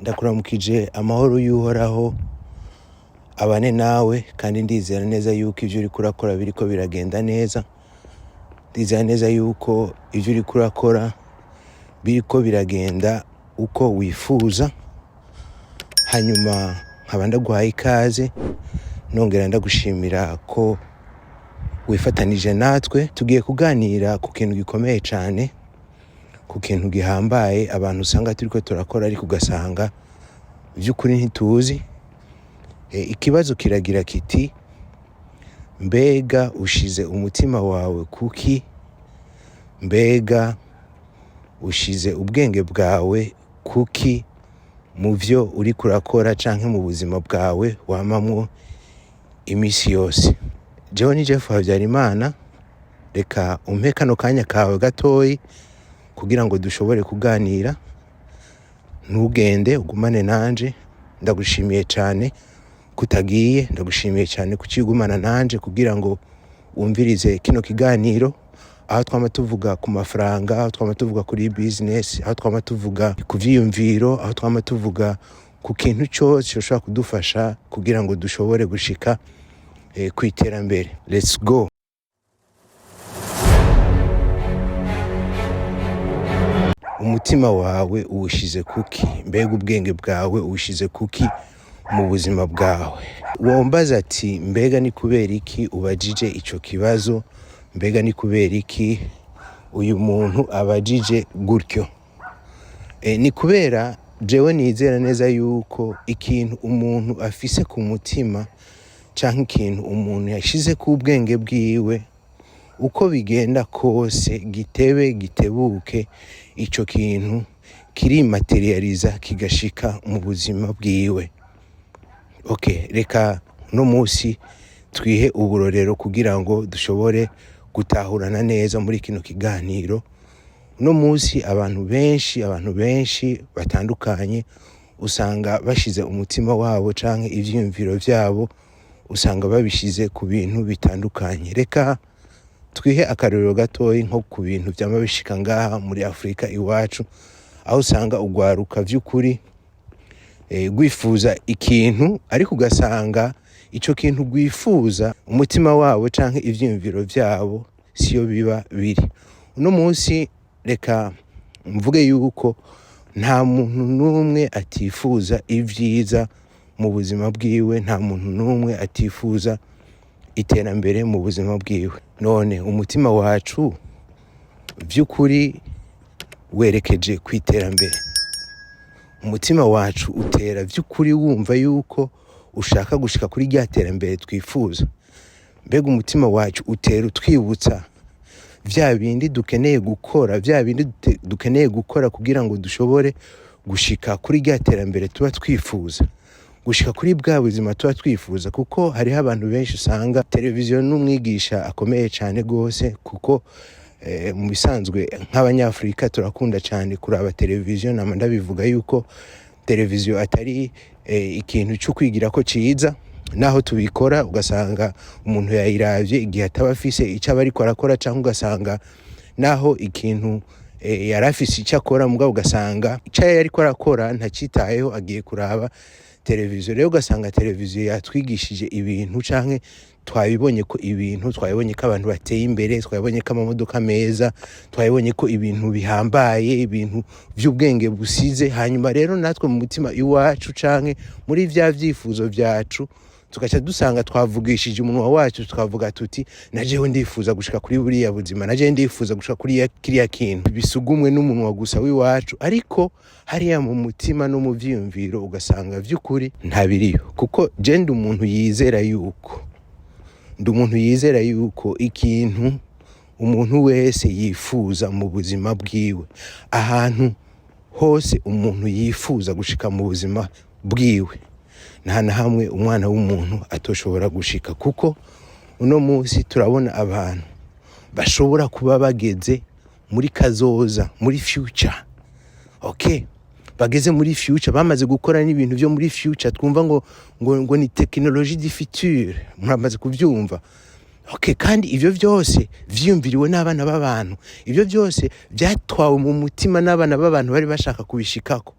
Ndakuramukije, amahoro y'Uhoraho abane nawe, kandi ndizera neza yuko ivyo uriko urakora biriko biragenda neza. Ndizera neza yuko ivyo uriko urakora biriko biragenda uko wifuza. Hanyuma nkaba ndaguhaye ikaze, nongera ndagushimira ko wifatanije natwe. Tugiye kuganira ku kintu gikomeye cane, ku kintu gihambaye abantu usanga turiko turakora ariko ugasanga vy'ukuri ntituzi. Ikibazo kiragira kiti: mbega ushize umutima wawe kuki? Mbega ushize ubwenge bwawe kuki mu vyo uriko urakora canke mu buzima bwawe wamamwo imisi yose? Jewe ni Jeff Habyarimana. Reka umpe kano kanya kawe gatoyi kugira ngo dushobore kuganira. Ntugende, ugumane nanje. Ndagushimiye cane kutagiye, ndagushimiye cane kucigumana nanje kugira ngo wumvirize kino kiganiro, aho twama tuvuga ku mafaranga, aho twama tuvuga kuri business, aho twama tuvuga ku vyiyumviro, aho twama tuvuga ku kintu cose coshobora kudufasha kugira ngo dushobore gushika kw'iterambere. Let's go. Umutima wawe uwushize kuki? Mbega ubwenge bwawe uwushize kuki mu buzima bwawe? Wombaza ati: mbega ni kubera iki ubajije ico kibazo? Mbega ni kubera iki uyu muntu abajije gutyo? Ni kubera jewe nizera neza yuko ikintu umuntu afise ku mutima canke ikintu umuntu yashize ku bwenge bwiwe, uko bigenda kose, gitebe gitebuke, ico kintu kirimaterializa kigashika mu buzima bwiwe. Okay, reka no musi twihe uburorero kugira ngo dushobore gutahurana neza muri kino kiganiro. Uno musi abantu benshi batandukanye usanga bashize umutima wabo canke ivyiyumviro vyabo, usanga babishize ku bintu bitandukanye. Reka twihe akarorero gatoyi nko ku bintu vyama bishika ngaha muri Afrika iwacu, aho usanga ugwaruka vy'ukuri rwifuza ikintu, ariko ugasanga ico kintu rwifuza, umutima wabo canke ivyiyumviro vyabo siyo biba biri. Uno munsi reka mvuge yuko nta muntu n'umwe atifuza ivyiza mu buzima bwiwe, nta muntu n'umwe atifuza iterambere mu buzima bwiwe. None umutima wacu vy'ukuri werekeje kw'iterambere? Umutima wacu utera vy'ukuri wumva yuko ushaka gushika kuri rya terambere twifuza? Mbega umutima wacu utera utwibutsa vya bindi dukeneye gukora, vya bindi dukeneye gukora kugira ngo dushobore gushika kuri rya terambere tuba twifuza, gushika kuri bwa buzima tuba twifuza? Kuko hariho abantu benshi usanga televiziyo n'umwigisha akomeye cane gose, kuko mu bisanzwe nk'abanyafurika turakunda cane kuraba televiziyo. Nama ndabivuga yuko televiziyo atari ikintu co kwigirako ciza, naho tubikora ugasanga umuntu yayiravye igihe ataba afise ico aba ariko arakora, canke ugasanga naho ikintu yari afise ico akora, mugabo ugasanga ico yariko arakora ntacitayeho, agiye kuraba televiziyo. Rero ugasanga televiziyo yatwigishije ibintu, canke twabibonye ko ibintu, twabibonye ko abantu bateye imbere, twabibonye ko amamodoka meza, twabibonye ko ibintu bihambaye, ibintu vy'ubwenge busize. Hanyuma rero natwe mu mutima iwacu canke muri vya vyifuzo vyacu, tugaca dusanga twavugishije umunwa wacu, tukavuga tuti: na jewe ndifuza gushika kuri buriya buzima, na jewe ndifuza gushika kuri kiriya kintu. Bisugumwe n'umunwa gusa w'iwacu, ariko hariya mu mutima no mu vyiyumviro ugasanga vy'ukuri ntabiriyo. Kuko je ndi umuntu yizera yuko, ndi umuntu yizera yuko ikintu umuntu wese yifuza mu buzima bwiwe, ahantu hose umuntu yifuza gushika mu buzima bwiwe, nta na hamwe umwana w'umuntu atoshobora gushika. Kuko uno munsi turabona abantu bashobora kuba bageze muri kazoza, muri future. Okay, bageze muri future, bamaze gukora n'ibintu byo muri future, twumva ngo ni technologie du futur, muramaze kuvyumva. Okay, kandi ivyo vyose vyiyumviriwe n'abana b'abantu, ivyo vyose vyatwawe mu mutima n'abana b'abantu bari bashaka kubishikako.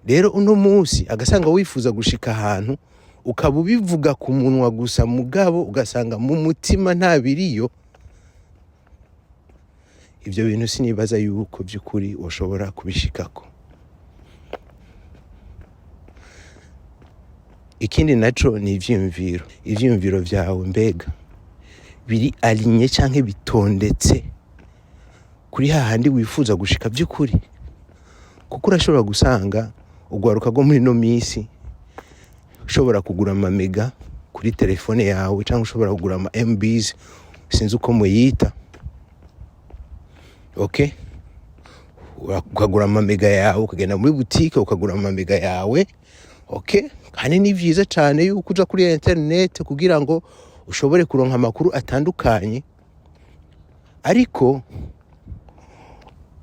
Rero uno munsi agasanga wifuza gushika ahantu, ukaba ubivuga ku munwa gusa, mugabo ugasanga mu mutima nta biriyo. Ivyo bintu sinibaza yuko vy'ukuri woshobora kubishikako. Ikindi naco ni ivyiyumviro. Ivyiyumviro vyawe mbega biri alinye canke bitondetse kuri hahandi wifuza gushika vy'ukuri? Kuko urashobora gusanga urwaruka rwo muri ino misi ushobora kugura amamega kuri telefone yawe, cyangwa ushobora kugura ama MBs, sinzi uko muyita, okay? Ukagura amamega yawe, ukagenda muri butike ukagura amamega yawe, okay? Kandi ni vyiza cane yuko uja kuri internet kugira ngo ushobore kuronka amakuru atandukanye, ariko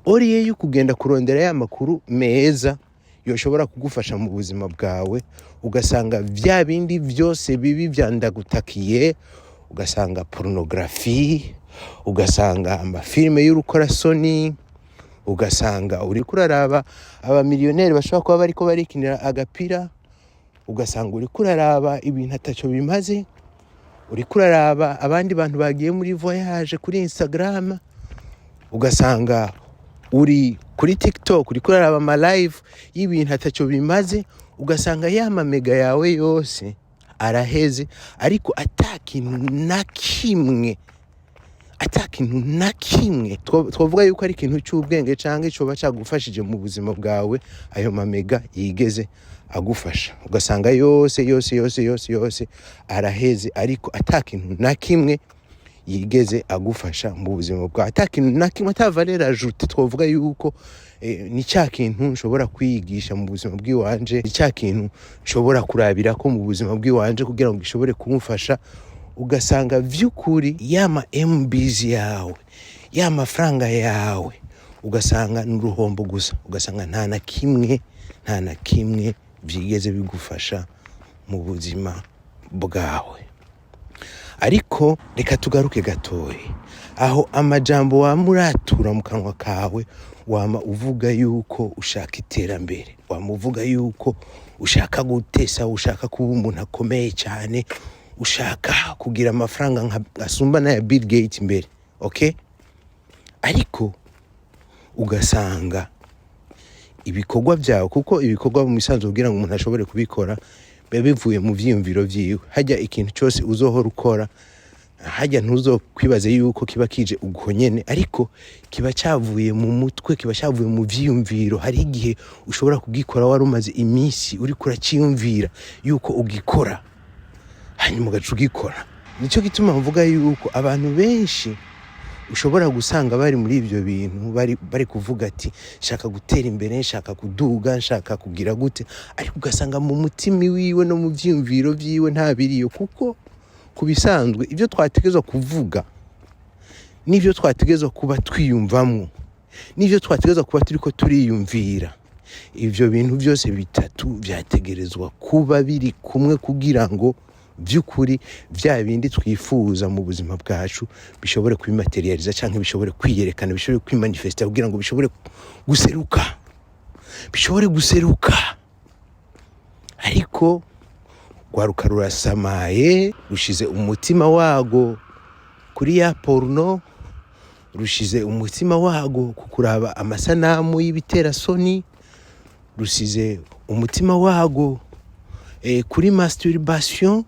oriye yo kugenda kurondera ya makuru meza yoshobora kugufasha mu buzima bwawe, ugasanga vya bindi vyose bibi vyandagutakiye, ugasanga pornographie, ugasanga amafilme y'urukorasoni, ugasanga uriko uraraba abamiliyoneri bashobora kuba bariko barikinira agapira, ugasanga uriko uraraba ibintu ataco bimaze, uriko uraraba abandi bantu bagiye muri voyage kuri Instagram, ugasanga uri kuri TikTok uriko uraraba ama live y'ibintu ataco bimaze, ugasanga ya mamega yawe yose araheze, ariko ata kintu na kimwe, ata kintu na kimwe twovuga yuko ari ikintu cy'ubwenge canke coba cagufashije mu buzima bwawe, ayo mamega yigeze agufasha. Ugasanga yose yose yose yose yose araheze, ariko ata kintu na kimwe yigeze agufasha mu buzima bwawe, ata kintu na kimwe, ata valeur ajoutée twovuga yuko ni cya kintu nshobora kwiyigisha mu buzima bw'iwanje, ni cya kintu nshobora kurabirako mu buzima bw'iwanje kugira ngo gishobore kumfasha. Ugasanga vy'ukuri yama MBs yawe, ya mafaranga yawe, ugasanga ni uruhombo gusa, ugasanga nta na kimwe, nta na kimwe vyigeze bigufasha mu buzima bwawe. Ariko reka tugaruke gatoya aho amajambo wama uratura mu kanwa kawe. Wama uvuga yuko ushaka iterambere, wama uvuga yuko ushaka gutesa, ushaka kuba umuntu akomeye cyane, ushaka kugira amafaranga nka asumba n'aya Bill Gates imbere, okay? Ariko ugasanga ibikorwa byawe, kuko ibikorwa mu misanzu kugira ngo umuntu ashobore kubikora biba bivuye mu vyiyumviro vyiwe. Hajya ikintu cyose uzohora ukora, hajya ntuzokwibaze yuko kiba kije ubwo nyene, ariko kiba cyavuye mu mutwe, kiba cyavuye mu vyiyumviro. Hari igihe ushobora kugikora wari umaze iminsi uriko uraciyumvira yuko ugikora, hanyuma ugaca ugikora. Nicyo gituma mvuga yuko abantu benshi ushobora gusanga bari muri ibyo bintu, bari kuvuga ati nshaka gutera imbere, nshaka kuduga, nshaka kugira gute, ariko ugasanga mu mutima wiwe no mu vyiyumviro vyiwe nta biriyo. Kuko ku bisanzwe ibyo twategerezwa kuvuga n'ibyo twategerezwa kuba twiyumvamwo n'ibyo twategerezwa kuba turiko turiyumvira, ivyo bintu byose bitatu vyategerezwa kuba biri kumwe kugira ngo by'ukuri vya bindi twifuza mu buzima bwacu bishobore kubimaterializa canke bishobore kwiyerekana, bishobore kwimanifesta, kugira ngo bishobore guseruka, bishobore guseruka. Ariko rwaruka rurasamaye, rushize umutima wago kuri ya porno, rushize umutima wago ku kuraba amasanamu y'ibiterasoni, rusize umutima wago kuri masturbation.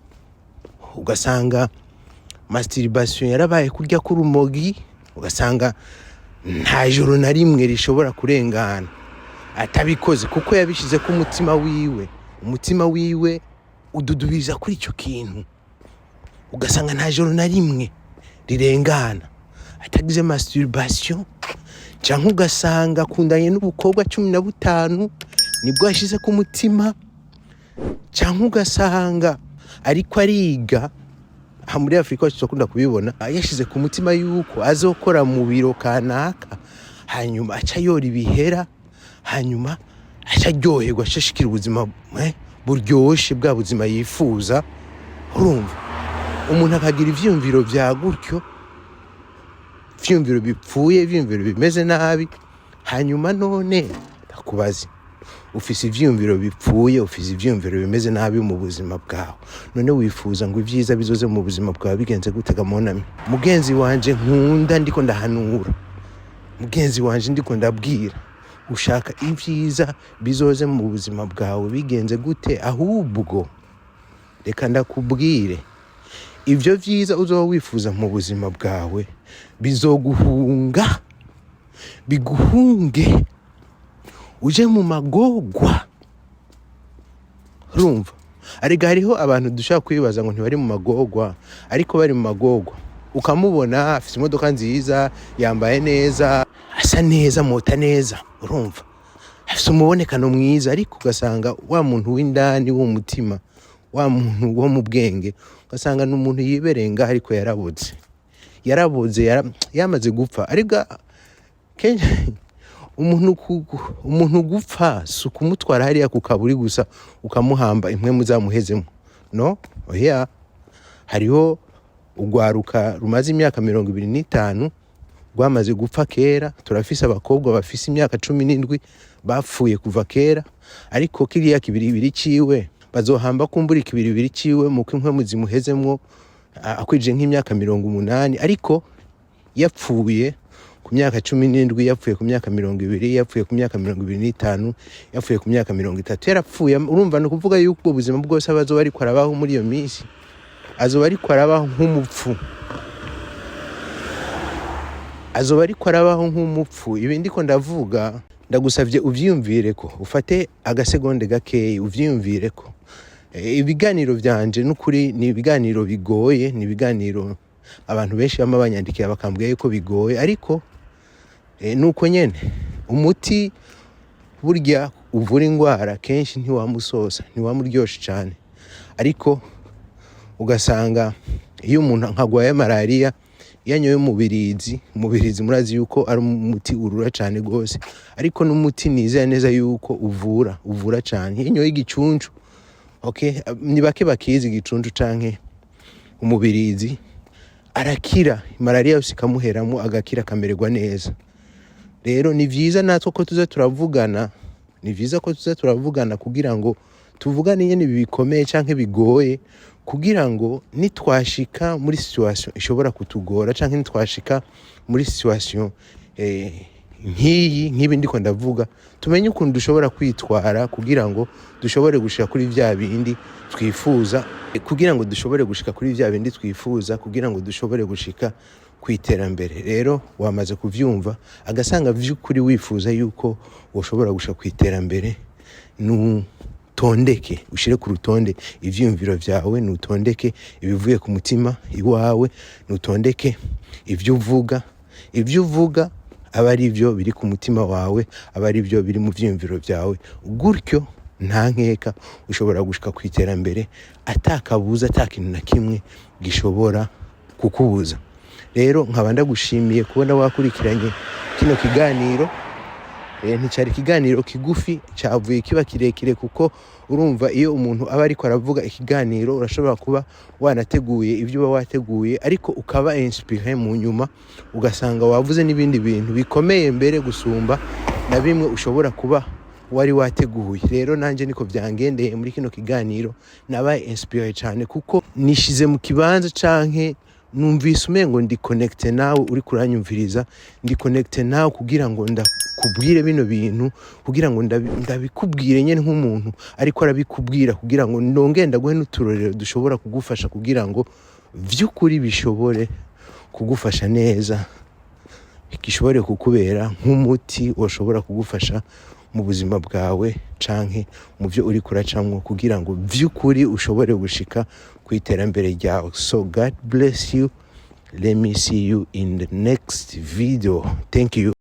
Ugasanga masturbation yarabaye kurya k'urumogi, ugasanga nta joro na rimwe rishobora kurengana atabikoze, kuko yabishize ku mutima wiwe, umutima wiwe ududubiza kuri icyo kintu. Ugasanga nta joro na rimwe rirengana atagize masturbation, cyangwa ugasanga akundanye n'ubukobwa 15 nibwo yashyize ku mutima, cyangwa ugasanga ariko ariga. Aha muri Afurika iwacu turakunda kubibona, yashyize ku mutima yuko azokora mu biro kanaka, hanyuma aca yora ibihera, hanyuma aca aryoherwa, aca ashikira ubuzima buryoshe, bwa buzima yifuza. Urumva umuntu akagira ivyiyumviro vya gutyo, ivyiyumviro bipfuye, ivyiyumviro bimeze nabi. Hanyuma none ndakubaze. Ufise ivyiyumviro bipfuye, ufise ivyiyumviro bimeze nabi mu buzima bwawe. None wifuza ngo ivyiza bizoze mu buzima bwawe bigenze gute ga mon ami? Mugenzi wanje nkunda, ndiko ndahanura, mugenzi wanje ndiko ndabwira, ushaka ivyiza bizoze mu buzima bwawe bigenze gute? Ahubwo reka ndakubwire, ivyo vyiza uzoba wifuza mu buzima bwawe bizoguhunga, biguhunge uje mu magorwa. Urumva, arega hariho abantu dushobora kwibaza ngo ntibari mu magorwa, ariko bari mu magorwa. Ukamubona afite imodoka nziza, yambaye neza, asa neza, mota neza, urumva, afite umubonekano mwiza, ariko ugasanga wa muntu w'indani w'umutima, wa muntu wo mu bwenge, ugasanga ni umuntu yibereye ngaho, ariko yarabuze, yarabuze, yamaze gupfa. Ariko kenshi umuntu gupfa si ukumutwara hariya ku kaburi gusa ukamuhamba, impwemu zamuhezemo. No, oya. Hariho urwaruka rumaze imyaka 25 rwamaze gupfa kera. Turafise abakobwa bafise imyaka 17 bapfuye kuva kera, ariko kiriya kibiribiri ciwe bazohamba kumbura ikibiribiri ciwe muko impwemu zimuhezemwo akwije nk'imyaka 80. Ariko yapfuye ku myaka 17, yapfuye ku myaka 20, yapfuye ku myaka 25, yapfuye ku myaka 30, yarapfuye. Urumva, ni ukuvuga yuko ubwo buzima bwose aba azoba ariko arabaho muri iyo minsi, azoba ariko arabaho nk'umupfu, azoba ariko arabaho nk'umupfu. Ibi ndiko ndavuga, ndagusavye uvyiyumvire ko ufate agasegonde gakeyi uvyiyumvire ko. Ibiganiro vyanje n'ukuri ni ibiganiro bigoye, ni ibiganiro abantu benshi bama banyandikira bakambwira yuko bigoye, ariko nuko nyene umuti burya uvura ingwara kenshi ntiwamusosa, ntiwamuryoshe cane. Ariko ugasanga iyo umuntu nkagwaye malariya, iyo anyoye umubirizi, umubirizi murazi yuko ari umuti urura cane gose, ariko n'umuti nizera neza yuko uvura cane. Iyo unyoye igicuncu, okay, ni bake bakizi igicuncu canke umubirizi, arakira malariya yose ikamuheramo, agakira akamererwa neza. Rero ni vyiza natwe ko tuza turavugana, ni vyiza ko tuza turavugana kugira ngo tuvugane nyene ibi bikomeye canke bigoye, kugira ngo nitwashika muri situation ishobora kutugora canke nitwashika muri situation nk'iyi, nk'ibi ndiko ndavuga, tumenye ukuntu dushobora kwitwara kugira ngo dushobore gushika kuri vya bindi twifuza, kugira ngo dushobore gushika kuri vya bindi twifuza, kugira ngo dushobore gushika ku iterambere. Rero wamaze kuvyumva, agasanga vy'ukuri wifuza yuko woshobora gushika ku iterambere, nutondeke, ushire ku rutonde ivyiyumviro vyawe, nutondeke ibivuye ku mutima iwawe, nutondeke ivyo uvuga. Ivyo uvuga aba ari byo biri ku mutima wawe, aba ari byo biri mu vyiyumviro vyawe. Gutyo nta nkeka ushobora gushika ku iterambere atakabuza, ata kintu na kimwe gishobora kukubuza. Rero nkaba ndagushimiye kubona wakurikiranye kino kiganiro. Nticari ikiganiro kigufi, cavuye kiba kirekire, kuko urumva iyo umuntu aba ariko aravuga ikiganiro, urashobora kuba wanateguye ibyo uba wateguye, ariko ukaba inspiré, mu nyuma ugasanga wavuze n'ibindi bintu bikomeye mbere gusumba na bimwe ushobora kuba wari wateguye. Rero nanjye niko byangendeye muri kino kiganiro, nabaye inspiré cyane kuko nishize mu kibanza canke numvise umengo ndi connecté nawe uri kuranyumviriza, ndi connecté nawe kugira ngo ndakubwire bino bintu, kugira ngo ndabikubwire nyene nk'umuntu ariko arabikubwira, kugira ngo ndongere ndaguhe n'uturorero dushobora kugufasha, kugira ngo vy'ukuri bishobore kugufasha neza, gishobore kukubera nk'umuti washobora kugufasha mu buzima bwawe canke mu byo uri kuracamwo, kugira ngo vy'ukuri ushobore gushika ku iterambere ryawe. So God bless you. Let me see you in the next video. Thank you.